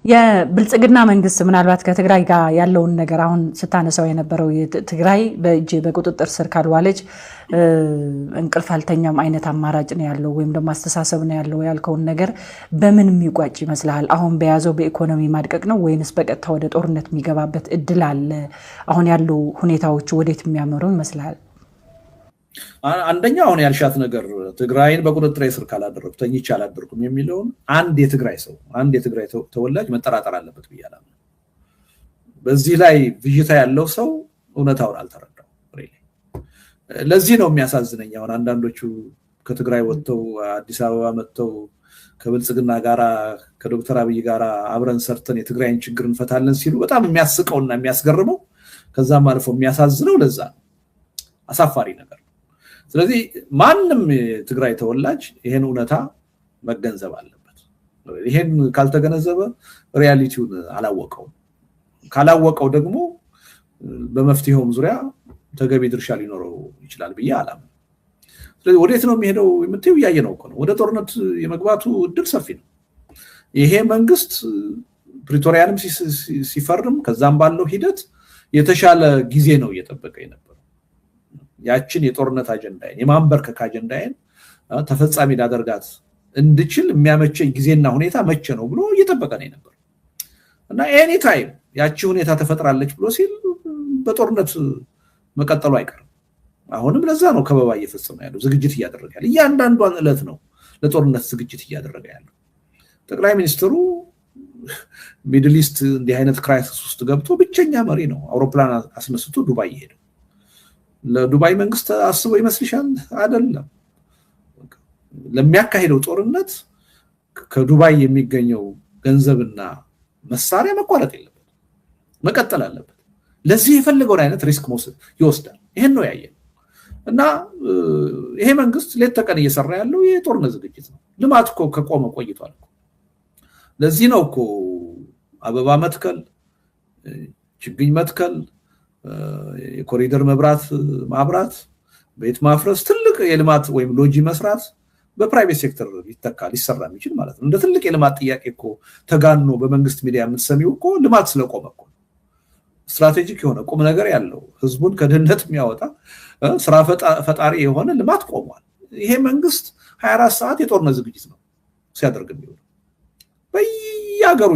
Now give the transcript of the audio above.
የብልጽግና መንግስት ምናልባት ከትግራይ ጋር ያለውን ነገር አሁን ስታነሳው የነበረው ትግራይ በእጅ በቁጥጥር ስር ካልዋለች እንቅልፍ አልተኛም አይነት አማራጭ ነው ያለው ወይም ደግሞ አስተሳሰብ ነው ያለው ያልከውን ነገር በምን የሚቋጭ ይመስልሃል? አሁን በያዘው በኢኮኖሚ ማድቀቅ ነው ወይንስ በቀጥታ ወደ ጦርነት የሚገባበት እድል አለ? አሁን ያሉ ሁኔታዎች ወዴት የሚያመሩ ይመስልሃል? አንደኛው አሁን ያልሻት ነገር ትግራይን በቁጥጥር ስር ካላደረኩ ተኝቼ አላደርኩም የሚለውን አንድ የትግራይ ሰው፣ አንድ የትግራይ ተወላጅ መጠራጠር አለበት ብዬ አላምንም። በዚህ ላይ ብዥታ ያለው ሰው እውነታውን አልተረዳው። ለዚህ ነው የሚያሳዝነኝ። አሁን አንዳንዶቹ ከትግራይ ወጥተው አዲስ አበባ መጥተው ከብልጽግና ጋራ፣ ከዶክተር አብይ ጋራ አብረን ሰርተን የትግራይን ችግር እንፈታለን ሲሉ በጣም የሚያስቀውና የሚያስገርመው፣ ከዛም አልፎ የሚያሳዝነው ለዛ ነው። አሳፋሪ ነገር ነው። ስለዚህ ማንም የትግራይ ተወላጅ ይሄን እውነታ መገንዘብ አለበት። ይሄን ካልተገነዘበ reality ውን አላወቀውም። ካላወቀው ደግሞ በመፍትሄውም ዙሪያ ተገቢ ድርሻ ሊኖረው ይችላል ብዬ አላምንም። ስለዚህ ወዴት ነው የሚሄደው የምትይው እያየ ነው እኮ ነው። ወደ ጦርነት የመግባቱ እድል ሰፊ ነው። ይሄ መንግስት ፕሪቶሪያንም ሲፈርም ከዛም ባለው ሂደት የተሻለ ጊዜ ነው እየጠበቀ የነበረው። ያችን የጦርነት አጀንዳዬን፣ የማንበርከክ አጀንዳዬን ተፈጻሚ ላደርጋት እንድችል የሚያመቸኝ ጊዜና ሁኔታ መቼ ነው ብሎ እየጠበቀ ነው የነበረው። እና anytime ያቺ ሁኔታ ተፈጥራለች ብሎ ሲል በጦርነት መቀጠሉ አይቀርም። አሁንም ለዛ ነው ከበባ እየፈጸመ ያለው፣ ዝግጅት እያደረገ ያለው። እያንዳንዷን ዕለት ነው ለጦርነት ዝግጅት እያደረገ ያለው። ጠቅላይ ሚኒስትሩ Middle East እንዲህ አይነት crisis ውስጥ ገብቶ ብቸኛ መሪ ነው አውሮፕላን አስነስቶ ዱባይ የሄደው። ለዱባይ መንግስት አስቦ ይመስልሻል? አይደለም። ለሚያካሂደው ጦርነት ከዱባይ የሚገኘው ገንዘብና መሳሪያ መቋረጥ የለበትም፣ መቀጠል አለበት። ለዚህ የፈለገውን አይነት risk መውሰድ ይወስዳል። ይሄን ነው ያየነው። እና ይሄ መንግስት ሌት ተቀን እየሰራ ያለው የጦርነት ዝግጅት ነው። ልማት እኮ ከቆመ ቆይቷል። ለዚህ ነው እኮ አበባ መትከል፣ ችግኝ መትከል፣ የኮሪደር መብራት ማብራት፣ ቤት ማፍረስ፣ ትልቅ የልማት ወይም ሎጂ መስራት በ private sector ሊተካ ሊሰራ የሚችል ማለት ነው። እንደ ትልቅ የልማት ጥያቄ እኮ ተጋኖ በመንግስት ሚዲያ የምትሰሚው እኮ ልማት ስለቆመ እኮ። Strategic የሆነ፣ ቁም ነገር ያለው፣ ህዝቡን ከድህነት የሚያወጣ፣ ስራ ፈጣሪ የሆነ ልማት ቆሟል። ይሄ መንግስት 24 ሰዓት የጦርነት ዝግጅት ነው ሲያደርግ የሚውለው በየሀገሩ።